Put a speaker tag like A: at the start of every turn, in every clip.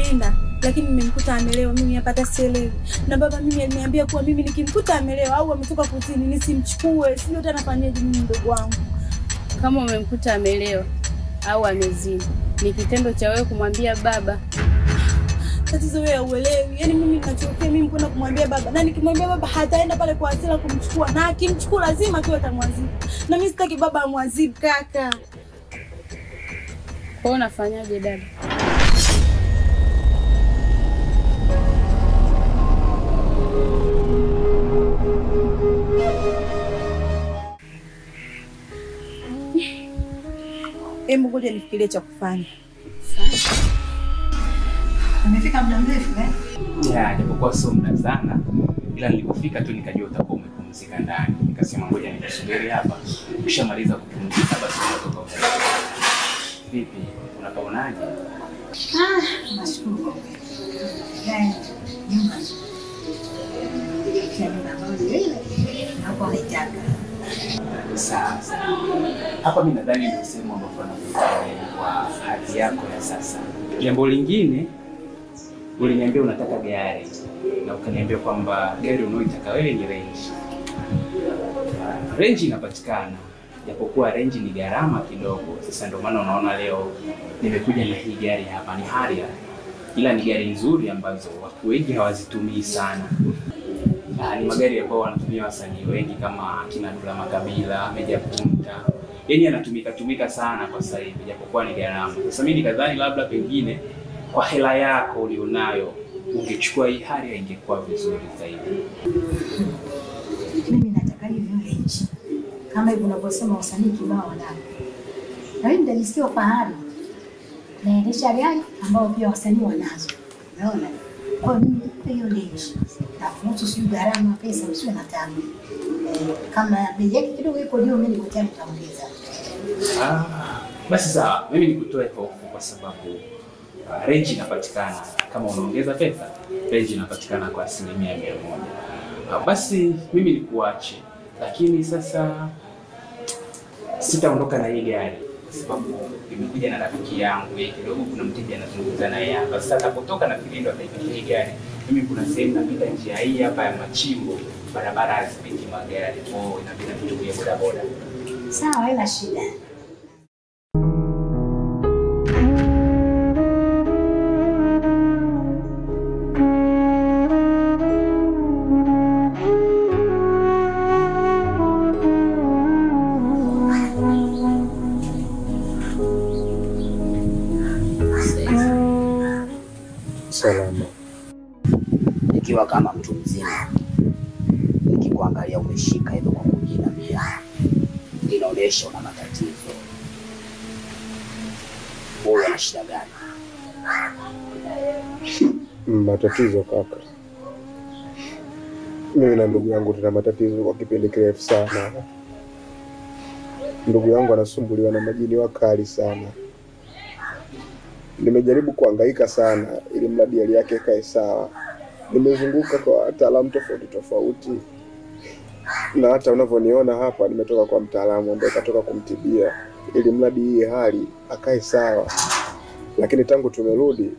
A: Nilienda lakini nimemkuta amelewa, mimi hapa hata sielewi. Na baba mimi aliniambia kuwa mimi nikimkuta amelewa au ametoka kuzini nisimchukue. Sijui hata nafanyaje mimi mdogo wangu.
B: Kama umemkuta amelewa au amezini, ni kitendo cha wewe kumwambia baba.
A: Tatizo wewe huelewi. Yaani mimi ninachofia mimi kwenda kumwambia baba. Na nikimwambia baba hataenda pale kwa hasira kumchukua. Na akimchukua lazima tu atamwadhibu. Na mimi sitaki baba amwadhibu kaka.
B: Kwa hiyo unafanyaje dada?
A: Hebu ngoja nifikirie cha kufanya.
C: Umefika muda mrefu eh?
D: Yeah, japokuwa sio muda sana, ila nilipofika tu nikajua utakuwa umepumzika ndani. Nikasema ngoja nikusubiri hapa. Ukishamaliza kupumzika basi unatoka. Vipi? Unapaonaje?
C: Ah, nashukuru kwa kweli. Yaani nyumba nzuri. Nyumba ambayo ile hapo anaitaka.
D: Sasa hapa mimi nadhani ndio sehemu ambapo anakuta kwa hali yako ya sasa. Jambo lingine uliniambia unataka gari na ukaniambia kwamba gari unaoitaka wewe ni Range. Range inapatikana, japokuwa Range ni gharama kidogo. Sasa ndio maana unaona leo nimekuja na hii gari hapa, ni Harrier. Ila ni gari nzuri ambazo watu wengi hawazitumii sana. Ni magari ambayo wanatumia wasanii wengi kama kina Dula Makabila, Meja Kunta. Yaani yanatumika tumika sana kwa sasa hivi japokuwa ni gharama. Sasa mimi nikadhani labda pengine kwa hela yako ulionayo ungechukua hii Harrier ingekuwa vizuri zaidi.
C: Mimi nataka hiyo Range. Kama hivyo unavyosema wasanii kibao wanao. Na mimi nitajisikia fahari. Naendesha gari ambayo pia wasanii wanazo. Unaona? Kwa hiyo mimi hiyo Range. Na kuhusu sio gharama pesa usiwe na tabu. Kama bei yake kidogo iko juu mimi niko tayari kuongeza.
D: Basi sawa, mimi nikutoe hofu kwa sababu Range inapatikana. Kama unaongeza pesa, Range inapatikana kwa 100%. Basi mimi nikuache, lakini sasa sitaondoka na hii gari kwa sababu nimekuja na rafiki yangu yeye kidogo kuna mteja anazungumza naye hapa. Sasa atapotoka nafikiri ndo ataipitia hii gari. Mimi kuna sehemu napita njia hii hapa ya machimbo, barabara hazipiti magari, kwa hiyo inabidi nitumie bodaboda.
C: Sawa, haina shida.
E: Salama.
F: Nikiwa kama mtu mzima nikikuangalia umeshika hivyo kwa kujinamia, inaonyesha una matatizo. Wewe una shida gani?
E: Matatizo kaka. Mimi na ndugu yangu tuna matatizo kwa kipindi kirefu sana. Ndugu yangu anasumbuliwa na majini wakali sana. Nimejaribu kuhangaika sana ili mradi hali yake ikae sawa. Nimezunguka kwa wataalamu tofauti tofauti. Na hata unavyoniona hapa nimetoka kwa mtaalamu ambaye katoka kumtibia ili mradi hii hali akae sawa. Lakini tangu tumerudi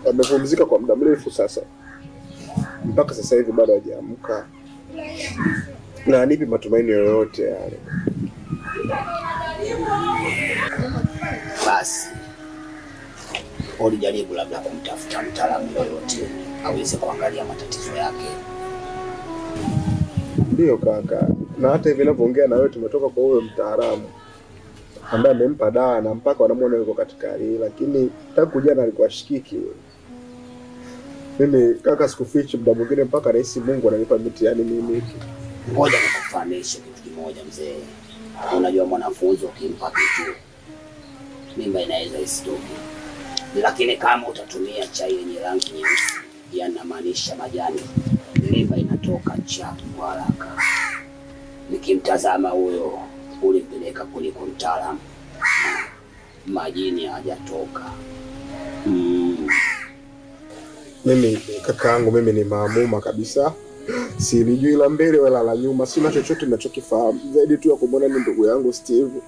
E: amepumzika kwa muda mrefu sasa. Mpaka sasa hivi bado hajaamka. Na anipi matumaini yoyote yale.
F: Basi ulijaribu labda kumtafuta mtaalamu yoyote aweze kuangalia matatizo yake?
E: Ndio kaka, na hata hivi ninavyoongea na wewe tumetoka kwa huyo mtaalamu ambaye amempa dawa na mpaka wanamuona yuko katika hali, lakini tangu jana alikuwa shikiki. Mimi kaka sikufichi, muda mwingine mpaka nahisi Mungu ananipa mitihani mimi.
F: Ngoja nikufahamishe kitu kimoja mzee. Unajua mwanafunzi ukimpa kitu mimba inaweza isitoke. Lakini kama utatumia chai yenye rangi nyeusi, yanamaanisha majani, mimba inatoka chapu kwa haraka. Nikimtazama huyo ulipeleka kuliko mtaalamu, majini hajatoka.
E: Mimi kakaangu mimi ni maamuma kabisa. Silijui la mbele wala la nyuma, sina chochote ninachokifahamu zaidi tu ya kumwona ni ndugu yangu Steve.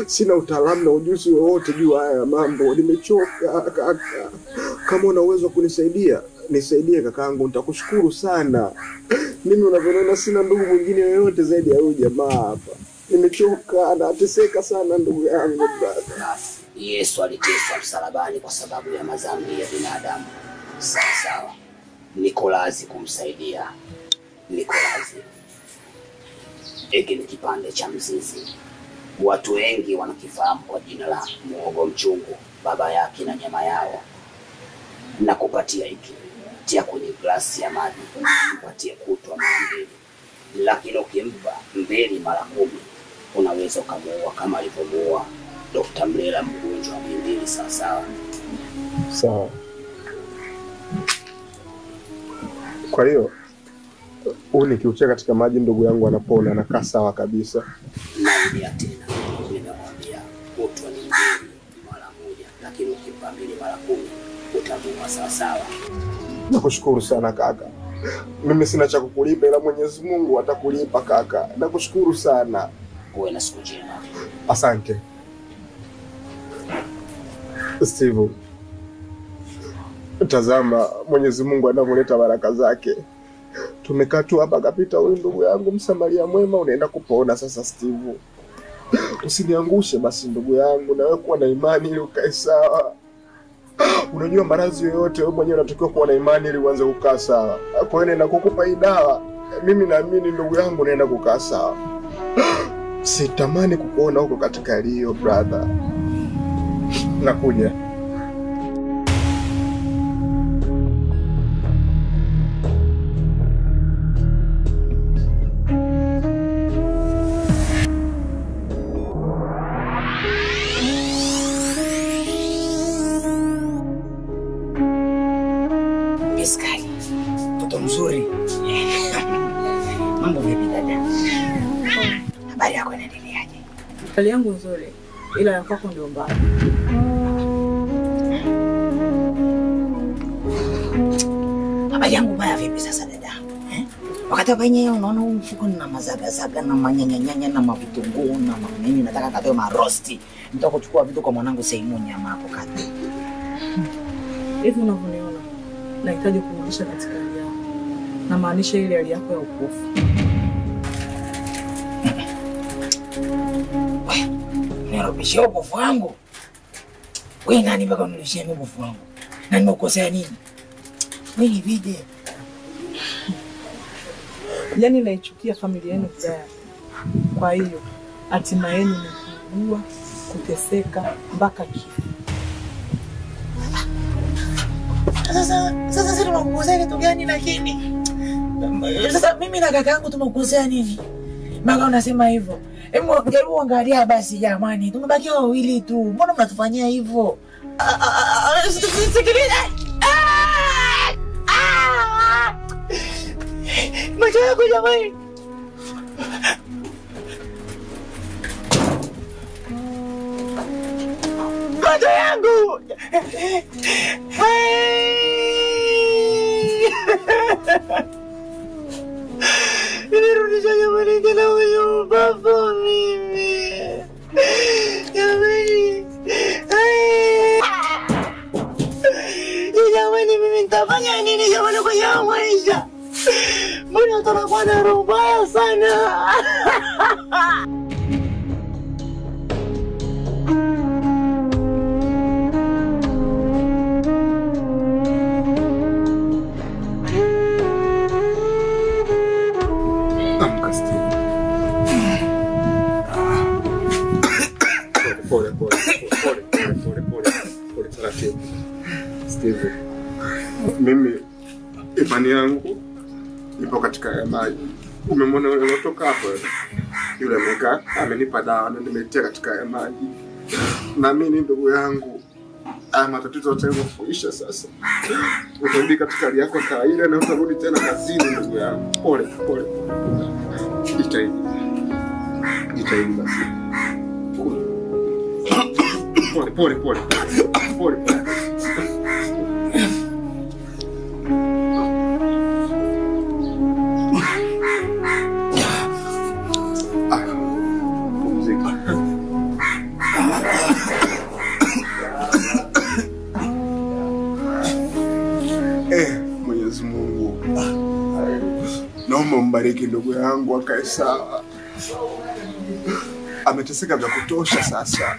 E: Sina utaalamu na ujuzi wowote juu haya mambo. Nimechoka kaka. Kama una uwezo wa kunisaidia, nisaidie kakaangu, nitakushukuru sana. Mimi unavyoona sina ndugu mwingine yoyote zaidi ya huyu jamaa hapa. Nimechoka, nateseka sana ndugu yangu brother.
F: Yesu aliteswa msalabani kwa sababu ya madhambi ya binadamu. Sawa sawa. Niko lazi kumsaidia. Niko lazi. Hiki ni kipande cha mzizi. Watu wengi wanakifahamu kwa jina la muhogo mchungu, baba yake na nyama yao. Nakupatia hiki. Tia kwenye glasi ya maji, mpatie kutwa mara mbili. Lakini ukimpa 2 mara 10, unaweza ukamuua kama alivyomuua Dr. Mlela mgonjwa wa 2. Sawa sawa.
E: Sawa. Kwa hiyo huu nikiutia katika maji ndugu yangu anapona, anakaa sawa kabisa.
F: Narudia tena, nimekwambia kutwa ni 2 mara 1, lakini ukimpa 2 mara 10 utamuua. Sawa sawa.
E: Nakushukuru sana kaka. Mimi sina cha kukulipa ila Mwenyezi Mungu atakulipa kaka. Nakushukuru sana.
F: Uwe na siku njema.
E: Asante. Steve, tazama Mwenyezi Mungu anavyoleta baraka zake. Tumekaa tu hapa kapita huyu ndugu yangu msamaria mwema, unaenda kupona sasa Steve. Usiniangushe basi ndugu yangu, na wewe kuwa na imani ili ukae sawa. Unajua maradhi yoyote wewe mwenyewe unatakiwa kuwa na imani ili uanze kukaa sawa. Kwa hiyo naenda kukupa hii dawa. Mimi naamini ndugu yangu naenda kukaa sawa. Sitamani kukuona huko katika hiyo brother. Nakuja.
G: Biskali, mtoto mzuri. Mambo vipi dada? Habari yako inaendeleaje?
H: Hali yangu nzuri, ila ya kwako ndio mbaya.
G: Habari yangu mbaya vipi sasa dada? Wakati wenyewe unaona huu mfuko na mazagazaga na manyanyanyanya na mavitunguu na manini, nataka katoe marosti. Nitaka kuchukua vitu kwa mwanangu Seimu nyama hapo kati.
H: Hivi unavyoniona, nahitaji kurudisha katika hali yako. Na maanisha ile hali yako ya upofu.
G: Wewe, nirudishie upofu wangu? Wewe nani mpaka unirudishie upofu wangu? Na nimekukosea nini? Wewe ni vije.
H: Yaani naichukia familia yenu vibaya. Kwa hiyo hatima yenu ni kuugua, kuteseka mpaka kifo.
G: Sasa sisi tumekukosea kitu gani lakini? Sasa mimi na kaka yangu tumekukosea nini? Maka unasema hivyo. Hebu jaribu angalia basi jamani. Tumebakia wawili tu. Mbona mnatufanyia hivyo? Sikiliza. Macho yako jamani. Macho yangu. Nilirudisha jamani tena kwenye ubavu mimi. Jamani. Jamani mimi nitafanya nini jamani kwenye maisha? Mbona watu wanakuwa na roho mbaya sana?
E: Amka Steve. Pole pole pole pole pole pole pole taratibu. Steve, mimi imani yangu ipo katika ya maji. Umemwona yule aliotoka hapo? Yule amekaa amenipa dawa na nimeitia katika ya maji. Naamini ndugu yangu haya matatizo yataanza kuisha sasa. Utarudi katika hali yako kawaida na utarudi tena kazini ndugu yangu. Pole pole. Jitahidi. Jitahidi basi. Pole pole pole. Pole pole. Mbariki ndugu yangu akae sawa. Ameteseka vya kutosha sasa.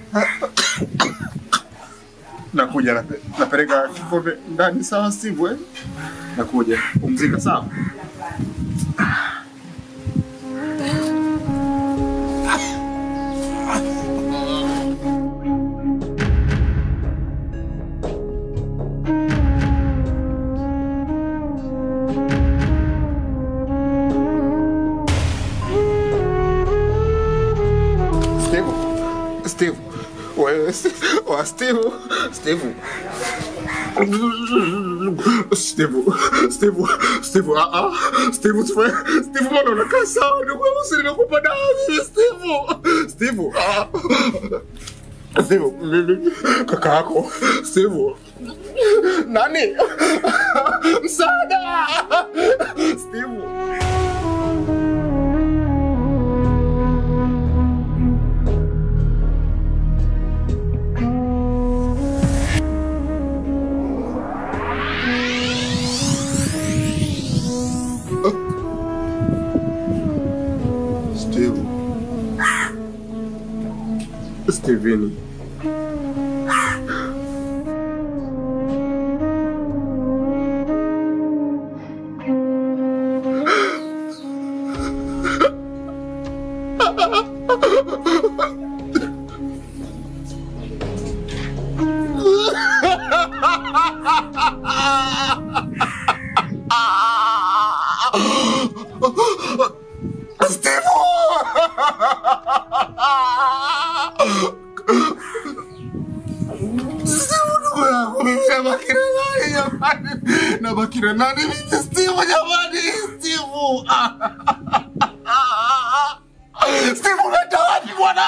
E: Nakuja napeleka kikombe ndani sawa Steve eh? Nakuja. Pumzika sawa? Steve. Wewe Steve. Steve. Steve. Steve. Steve. Steve, Steve, mbona unakaa sawa? Ndugu yangu si nimekupa dawa mimi Steve. Steve. Steve, mimi kaka yako. Steve. Nani? Msaada. Steve. Steveni. Nani mimi Steve jamani, Steve. Steve unaenda wapi bwana?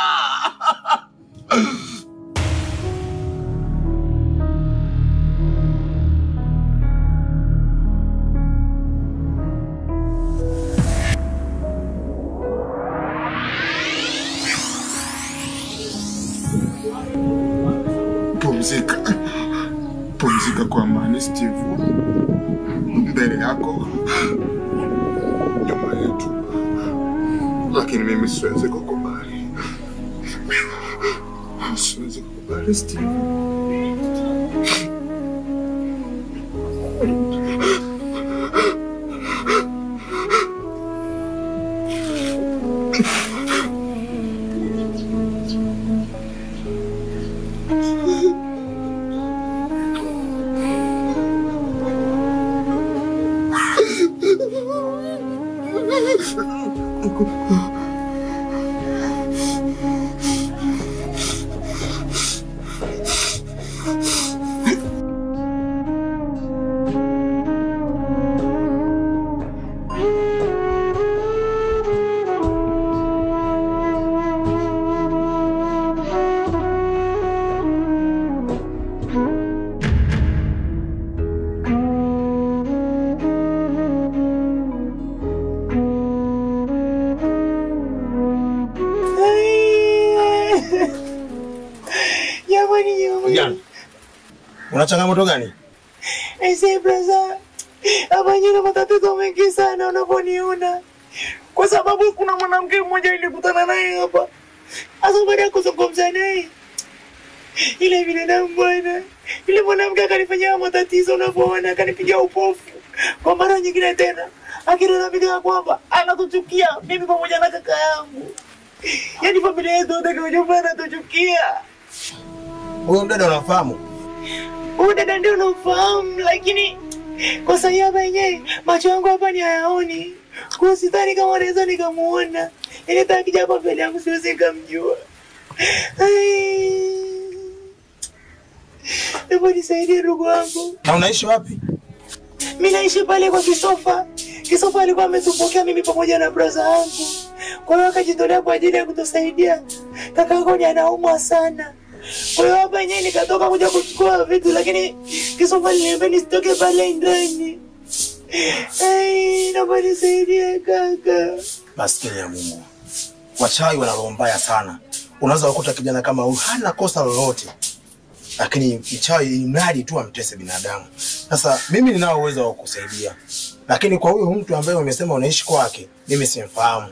E: Pumzika. Pumzika kwa amani Steve. Mbele yako, nyuma yetu, lakini mimi siwezi kukubali, siwezi kukubali Steve.
I: Una changamoto gani?
G: Ese brother, hapa nina matatizo mengi sana unavyoniona. Kwa sababu kuna mwanamke mmoja nilikutana naye hapa. Sasa baada ya kuzungumza naye, ile binadamu bwana, ile mwanamke akanifanyia matatizo unavyoona, akanipigia upofu. Kwa mara nyingine tena, akilalamika kwamba anatuchukia mimi pamoja na kaka yangu. Yaani familia yetu yote kwa ujumla anatuchukia.
I: Huyo mdada unamfahamu?
G: Huyo dada ndio namfahamu, lakini kwa sasa hapa yenyewe macho yangu hapa ni hayaoni. Kwa sidhani kama naweza nikamuona. Yaani hata akija hapa mbele yangu siwezi nikamjua. Hebu nisaidie ndugu wangu.
I: Na unaishi wapi?
G: Mimi naishi pale kwa Kisofa. Kisofa alikuwa ametupokea mimi pamoja na brother wangu. Kwa hiyo akajitolea kwa ajili ya kutusaidia. Kaka yangu ni anaumwa sana. Kwa hiyo hapa yenyewe nikatoka kuja kuchukua vitu, lakini Kisofa aliniambia nisitoke pale ndani. Naomba nisaidie kaka.
I: Maskini ya Mungu. Wachawi wana roho mbaya sana. Unaweza kukuta kijana kama huyu hana kosa lolote, Lakini mchawi mradi tu amtese binadamu. Sasa mimi ninao uwezo wa kukusaidia. Lakini kwa huyo mtu ambaye umesema unaishi kwake, mimi simfahamu.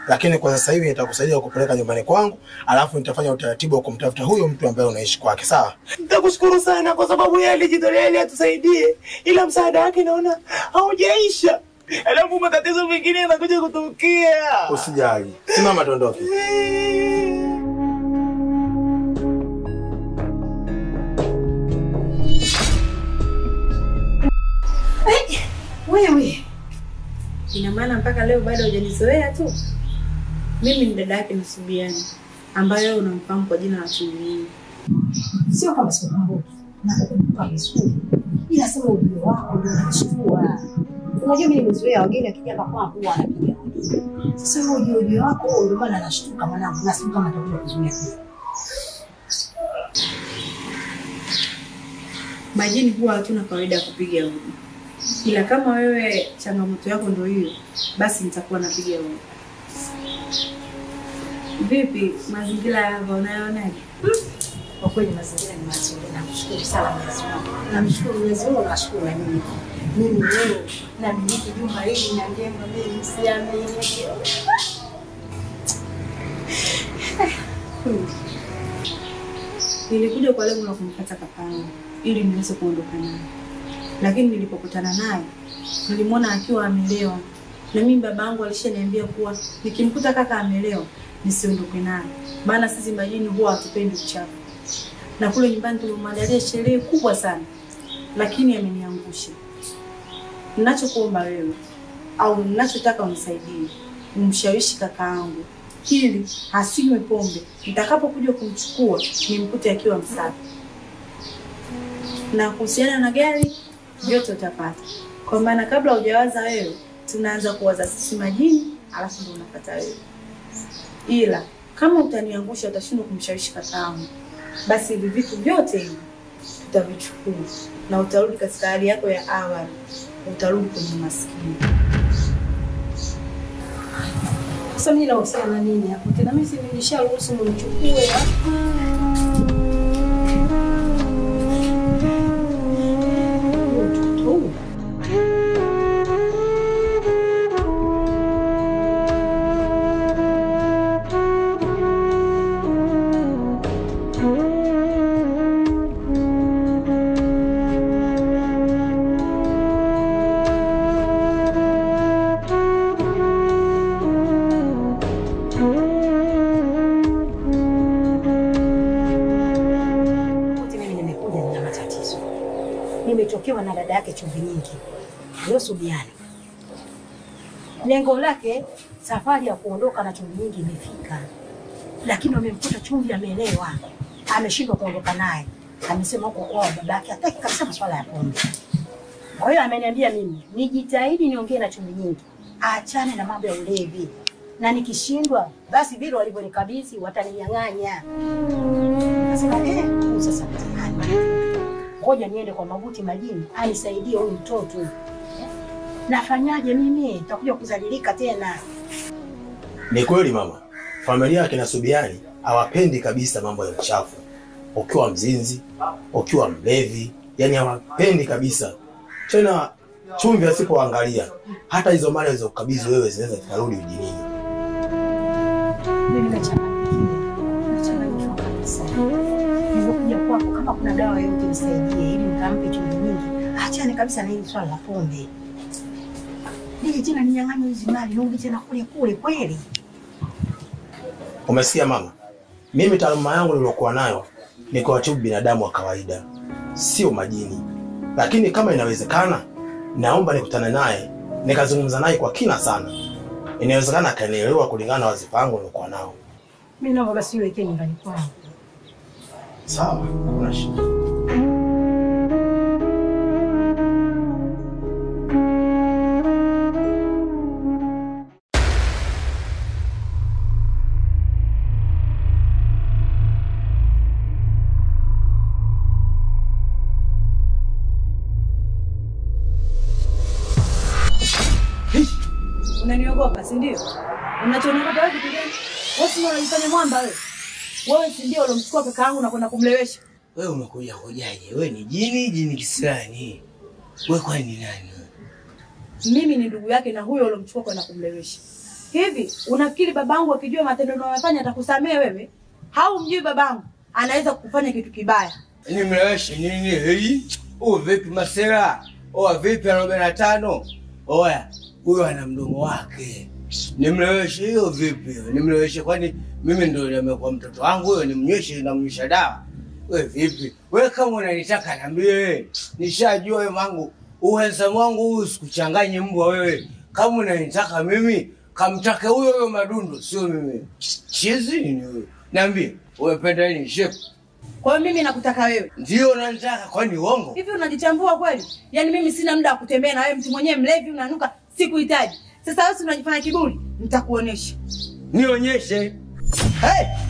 I: Lakini kwa sasa hivi nitakusaidia kupeleka nyumbani kwangu, alafu nitafanya utaratibu wa kumtafuta huyo mtu ambaye unaishi kwake, sawa?
G: Nitakushukuru sana kwa sababu yeye alijitolea ili atusaidie, ila msaada wake naona haujaisha. Alafu matatizo mengine yanakuja kutokea.
I: Usijali. Simama tuondoke.
B: Wewe. Ina maana mpaka leo bado hujanizoea tu? Mimi ni dada yake Nsubiani ambaye wewe unamfahamu kwa jina la Chumvi.
C: Sio kama sikukumbuki. Nakukumbuka vizuri. Ila sema ujio wako ndio unashtua. Unajua mimi nimezoea wageni akija hapa kwangu huwa anapiga hodi. Sasa wewe ujio wako ndio maana anashtuka mwanangu, na sio kama atakuja kuzuia pia.
B: Majini huwa hatuna kawaida ya kupiga hodi. Ila kama wewe changamoto yako ndio hiyo, basi nitakuwa napiga hodi. Vipi mazingira yako unayonaje?
C: Kwa kweli mazingira ni mazuri, namshukuru sana Mwenyezi Mungu. Namshukuru Mwenyezi Mungu, nashukuru na mimi. Mimi leo namiliki jumba hili na jengo mimi siamini.
B: Nilikuja kwa lengo la kumpata kakaangu ili niweze kuondoka naye. Lakini nilipokutana naye nilimwona akiwa amelewa. Na mimi babangu alishaniambia kuwa nikimkuta kaka amelewa nisiondoke naye. Maana sisi majini huwa hatupendi uchafu. Na kule nyumbani tulimwandalia sherehe kubwa sana. Lakini ameniangusha. Ninachokuomba wewe au ninachotaka unisaidie, umshawishi kakaangu ili asinywe pombe. Nitakapokuja kumchukua nimkute akiwa msafi. Na kuhusiana na gari vyote utapata. Kwa maana kabla hujawaza wewe, tunaanza kuwaza sisi majini, alafu ndio unapata wewe. Ila kama utaniangusha utashindwa kumshawishi kakaangu, basi hivi vitu vyote hivi tutavichukua na utarudi katika hali yako ya awali, utarudi kwenye maskini.
C: Sasa mimi nahusiana nini hapo tena? Mimi si nilisharuhusu mnichukue. Nimetokewa na dada yake Chumvi Nyingi, Nsubiani. Lengo lake safari ya kuondoka na Chumvi Nyingi imefika, lakini wamemkuta Chumvi amelewa, ameshindwa kuondoka naye. Amesema huko kwa babake hataki kabisa masuala ya pombe. Kwa hiyo ameniambia mimi nijitahidi niongee na Chumvi Nyingi, aachane na mambo ya ulevi, na nikishindwa basi vile walivyonikabidhi wataninyang'anya. Nasema sasa mtihani. Ngoja niende kwa Maguti majini anisaidie huyu mtoto. Nafanyaje mimi? Nitakuja kuzalilika tena.
I: Ni kweli mama, familia yake na Subiani hawapendi kabisa mambo ya uchafu. Ukiwa mzinzi, ukiwa mlevi, yani hawapendi kabisa. Tena Chumvi asipoangalia, hata hizo mali alizokabidhi wewe zinaweza zikarudi ujinini.
C: Mimi nachanganyikiwa kabisa. Nimekuja kwako kama kuna dawa yoyote nisaidie ili nikampe Chumvi Nyingi. Achane kabisa na hili swala la pombe. Nije tena ninyang'anywe hizi mali, nirudi tena kule kule kweli.
I: Umesikia mama? Mimi taaluma yangu niliyokuwa nayo ni kuwatibu binadamu wa kawaida, sio majini. Lakini kama inawezekana, naomba nikutane naye, nikazungumza naye kwa kina sana. Inawezekana akanielewa kulingana na wazifa wangu niliokuwa nao.
C: Mimi naomba basi uweke nyumbani kwangu.
I: Sawa, hakuna shida.
B: Unaniogopa, si ndio? Unachoniogopa wewe kitu gani? Wewe si unajifanya mwamba wewe. Wewe si ndio ulomchukua kaka yangu na kwenda kumlewesha?
J: Wewe umekuja kujaje? Wewe ni jini, jini kisirani. Wewe kwani ni nani?
B: Mimi ni ndugu yake na huyo alomchukua kwenda kumlewesha. Hivi unafikiri babangu akijua matendo unayofanya atakusamea wewe? Haumjui babangu, anaweza kukufanya kitu kibaya.
J: Nimleweshe nini? Hei, huyu vipi masera? Oa vipi 45? Oya, huyo ana mdomo wake. Nimleweshe hiyo vipi? Nimleweshe kwani mimi ndio nimekuwa mtoto wangu huyo, nimnyweshe na mnywesha dawa. Wewe vipi? Wewe kama unanitaka niambie. Nishajua wewe mangu, uhensa wangu huyu sikuchanganye mbwa wewe. Kama unanitaka mimi, kamtake huyo huyo Madundo, sio mimi. Chizi nini wewe? Niambie, umependa nini shape?
B: Kwa hiyo mimi nakutaka wewe.
J: Ndio unanitaka, kwani uongo?
B: Hivi unajitambua kweli? Yaani mimi sina muda wa kutembea na wewe, mtu mwenyewe mlevi unanuka, sikuhitaji. Sasa wewe unajifanya kiburi, nitakuonesha.
J: Nionyeshe. Hey!